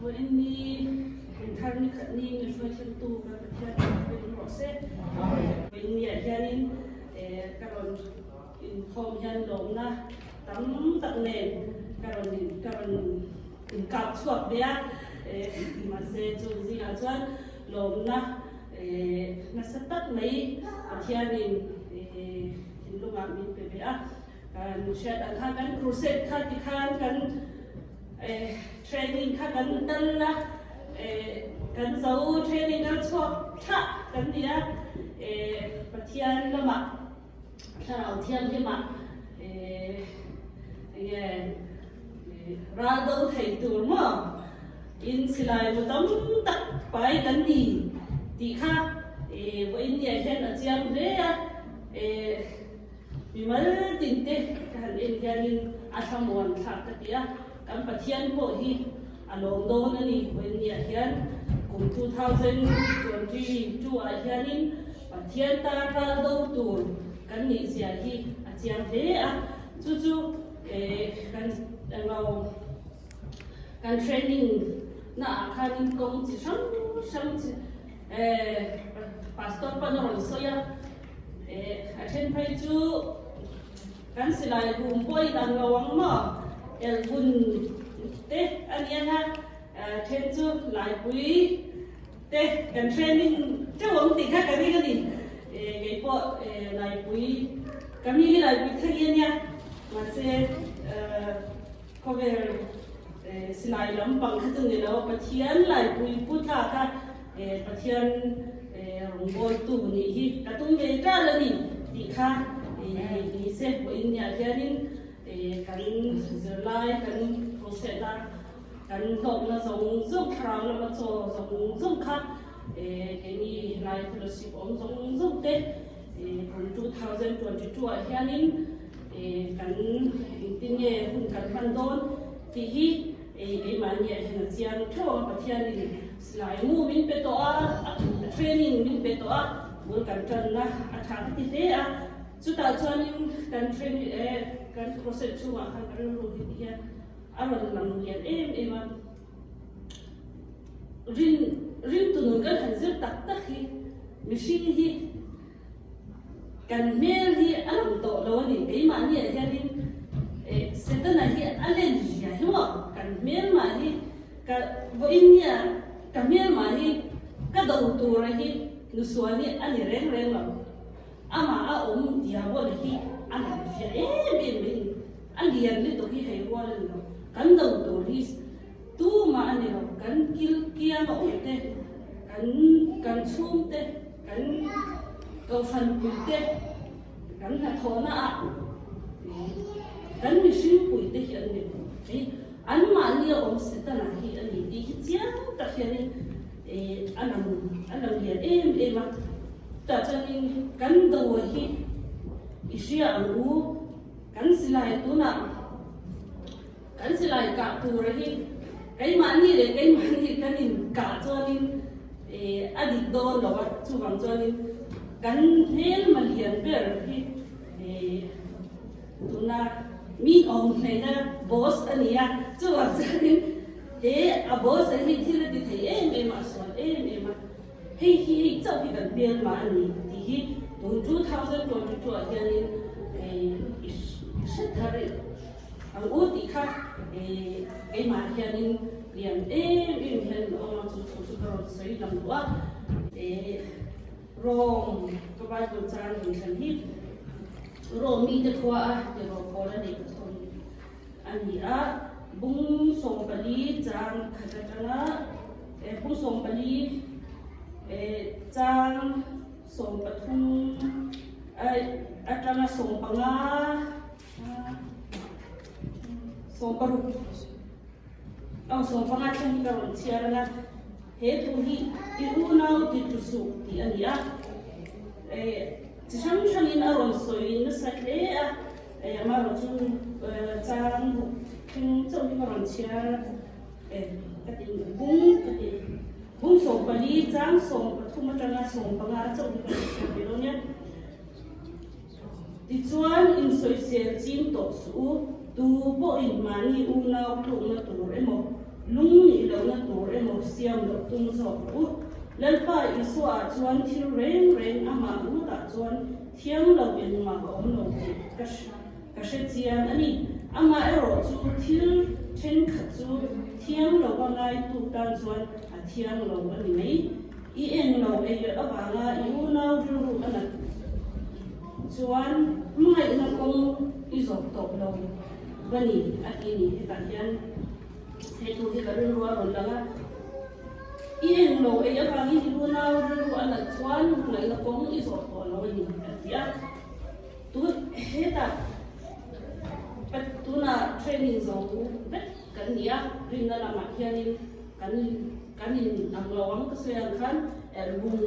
Vawiin ni kum thar ni khat ni min hruai thlengtu kan Pathian in hruai awm rawh se. Vawiin ni ah hianin ka rawn inkhawm hian lawmna tam tak nen ka rawn ka rawn inkap chhuak ve a, mahse chu zingah chuan lawmna nasa tak mai Pathianin thinlungah min pe ve a. Kan hriat ang khan kan crusade kha tikhan kan training kha kan tal a, kan zo training kal chhuak thlah kan ni a, Pathian lamah Thlarau Thianghlimah enge ral do thei tur maw in silai mu tam tak pai kan ni tih kha vawiin niah hian a chiang hle a. Mimal tinte ka han en hianin a thlamuan thlak ka ti a, kan Pathian pawh hi a lawm dawn a ni. Vawiinniah hian kum 2022 ah hianin Pathian tan ral do tur kan nih zia hi a chiang hle a, chu chu kan englo kan training naah khanin kawng chi hrang hrang chi Pastor pawn a rawn sawi a. A then phei chu kan silai hum pawh in ang lo ang maw? Elhun te a ni ang a, then chu laipui te kan training teuh ang tih kha ka ring a ni. Keipawh laipui ka mi hi laipui thei a nia, mahse Khawvel silai lampang kha chu ni lo, Pathian laipui pu tlak a Pathian rawngbawltu nih hi ka tum ve tal a ni tih kha ni se vawiin niah hianin kan zirlai kan process a kan hlawkna zawng zawng thlarau lama chaw zawng zawng kha keini helai fellowship awm zawng zawng te kum 2022 ah hianin Kan engtin nge hun kan hman dawn tih hi keimahni ah hian a chiang theuh ang. Pathianin silai mu min pe tawh a, a training min pe tawh a, bul kan tanna a tha ka ti hle a. Chutah chuanin kan training kan process chhungah khan ka rilru hi ti hian a rawn lang lian em em a. Rin ringtu nun kan han zir tak tak hi mihring hi Kan hmel hi a lang tawh lo a ni. Keimahni ah hianin eh Setana hi a len zia hi maw? Kan hmel mah hi ka vawiin nia ka hmel mah hi ka do tura hi nusual hi a ni reng reng lo. Amah a awm diabol hi a lang fiah em em mai a ni. A lian lutuk hi hei rual a ni lo. Kan do tur hi tumah a ni lo. Kan kil kiang a awm te, kan kan chhung te. Kan kohhran puite, kan hnathawhna ah kan mihring puite hi an ni hei anmahni a awm Setana hi a ni tih hi chiang tak hianin a lang a lang lian em em a. Chutah chuanin kan do hi i hria ang u, kan silai tunah Kan silai kah tura hi keimahni leh keimahni kan in kah chuanin a dik dawn lo a, chuvang chuanin kan hmelma lian ber hi tuna mi awm hleina boss a ni a, chuvang chuanin he a boss a hi thil a ti thei em em a, a sual em em a, hei hi hei chauh hi kan hmelma a ni tih hi tun 2022 ah hianin i hre thar i. Ang u tih kha keimah hianin lian em em hian a awm a, chu thu chu ka rawn sawi lang duh a. Rom ka Bible chang in thlan hi Rom mite khua a tirh pawl a lehkha thawn a ni a, bung 14 chang khat atanga bung 14 chang 13 atanga 15. 16 aw 15 thleng hi ka rawn chhiar ang a, he thu hi i unau ti tlu suh tih a ni a, eh chi hrang hrangin a rawn sawi nasa hle a, eh amaherawh chu chang ruk thleng chauh hi ka rawn chhiar eh ka ti bung ka ti bung 14 chang 13 atanga 15 chauh hi ka rawn chhiar ve dawn nia. Tichuan, insawisel ching tawh suh u, tu pawhin mahni unau tlukna tur emaw, Lung nih lohna tur emaw siam loh tum zawk rawh u. Lalpa Isua ah chuan thil reng reng amah ngawtah chuan thiang lo engmah a awm lo tih ka ka hre chiang a ni. Amah erawh chu thil thenkhat chu thiang lova ngaitu tan chuan a thiang lo a ni mai. I eng lo ei avanga i unau rilru a nat chuan hmangaihna kawng i zawh tawh lo va ni a ti ni. Hetah hian he thu hi ka rilru a rawn lang a. I eng lo ei avangin i unau rilru a nat chuan hmangaihna kawng i zawh tawh lo a ni a ti a. Tun hetah tunah training zo vek kan ni a, rinna lamah hianin kan kan in ang lo ang ka sawi ang khan lung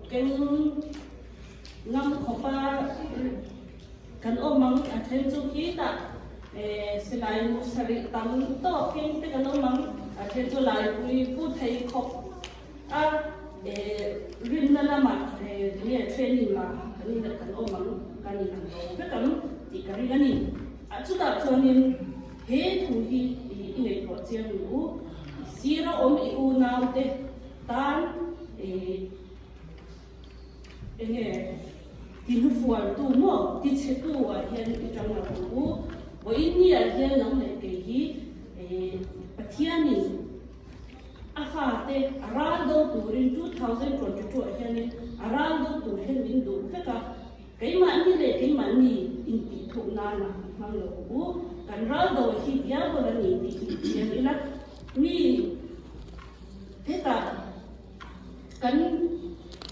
keng ngam khawpa kan awm ang a then chu khitah silai mu sarih tam tawk keng te kan awm ang a then chu laipui pu thei khawp A rinna lamah nge training lah kan in kan awm ang, kan in ang lo vek ang tih ka ring a ni. Chutah chuanin he thu hi i ngaihtuah chiang ang u, sira awm i unaute tan enge tihnufualtu maw tichhetu ah hian i tang lo ang u. Vawiin ni ah hian nang leh kei hi Pathianin A fate a ral do turin 2022 ah hianin a ral do tur hian min duh vek a, keimahni leh keimahni intih thuh nana i hmang lo u, kan ral do hi diabol a ni tih hi i chiang ila, mi hetah kan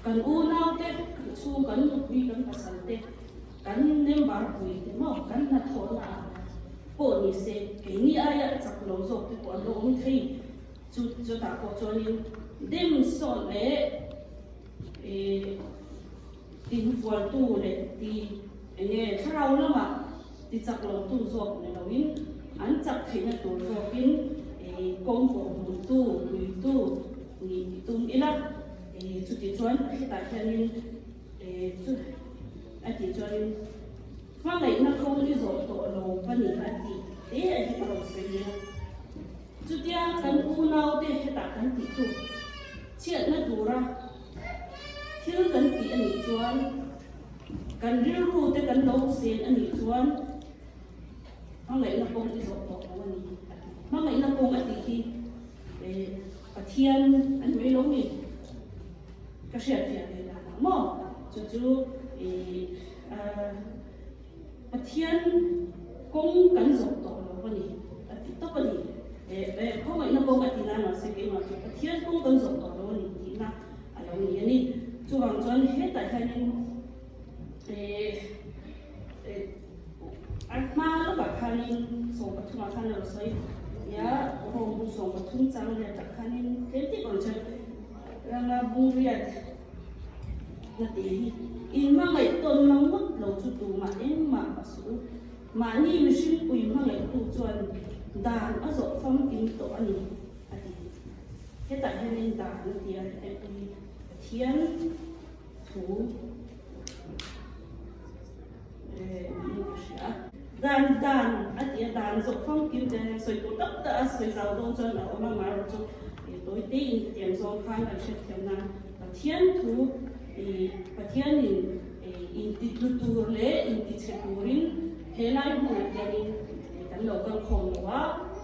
kan unaute, kan chhung, kan nupui, kan pasal te, kan member pui te maw kan hnathawhna ah pawh ni se keini aia chak lo zawk te pawh an lo awm thei. Chu chutah pawh chuanin dem sawt leh ih tinfualtu leh ti eng nge thlarau lamah ti chak lotu zawk ni loin an chak theihna tur zawkin ih kawng pawh hmuhtu, puitu nih i tum ila. Ih chuti chuan hetah hianin ih chu a tih chuanin hmangaihna kawng i zawh tawh lo va ni a tih te a hi ka rawn sawi nia. Chutia kan unaute hetah kan tih tuk chhiatna tura thil kan tih a nih chuan, kan rilru te kan lo sen a nih chuan hmangaihna kawng i zawh tawh lo a ni a ti. Hmangaihna kawng a tih hi Pathian a ni mai lo mi? Ka hriatfiah ve dan ang maw? Chu chu Pathian kawng kan zawh tawh lo a ni, a ti tawp a ni. Khawngaihna kawng a ti lai mahse keimah chu Pathian kawng kan zawh tawh lo a ni tihna a lo ni a ni. Chuvang chuan hetah hianin a hma lawkah khanin sawmpathumah khan a rawn sawi nia, Rome bung 13 chang riatah khanin tlem tih rawn sawi ranga bung riat. Na ti hi in hmangaih tawn mang ngawt lo chu tumah engmah a suh u. Mahni mihring pui hmangaihtu chuan dan a zawh famkim tawh a ni, a ti. Hetah hianin dan a ti a, heta pawh hi Pathian thu niin ka hria a. Dan dan a ti a, dan zawh famkim te sawi tur tak tak a sawi zau dawn chuan a awm a, amaherawhchu tawi teiin hetiang zawng khan kan hriatthiam nan Pathian thu i Pathianin intitlu tur leh intichhe turin he lai hmunah hianin kan lo kal khawm lo a,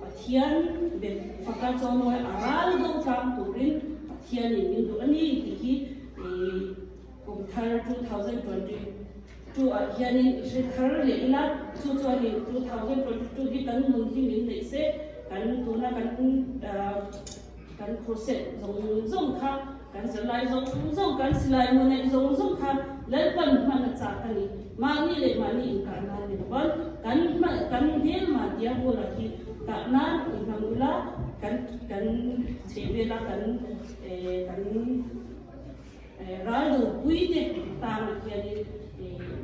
Pathian be faka chawngawi a ral do tlang turin Pathianin min duh a ni tih hi kum thar 2022 ah hianin i hre thar leh ila, chu chuanin 2022 hi kan nun hi min neih se, kan tuna kan Kan crusade zawng zawng kha, kan zirlai zawng zawng, kan silai mu neih zawng zawng kha Lalpan hman a chak a ni. Mahni leh mahni inkah nan ni lo a, kan hman kan hmelma tia bulah hi kah nan i hmang ula, kan kan chhehvela kan kan ral dopui te tanah hianin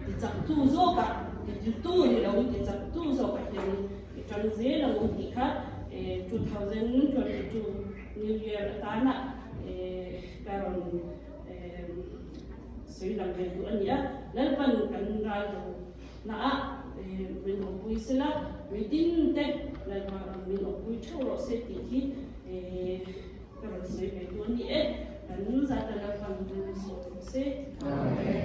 tichaktu zawkah, titlutu ni lo tichaktu zawkah hianin i tang zel ang u tih kha 2022 New Year atana ka rawn sawi lang ve duh a ni a. Lalpan kan ral do naah min awmpui sela, mitin te. Lalpa min awmpui theuh rawh se tih hi ka rawn sawi ve dawn ni e. Kan zat a Lalpa min sawm rawh se. Amen.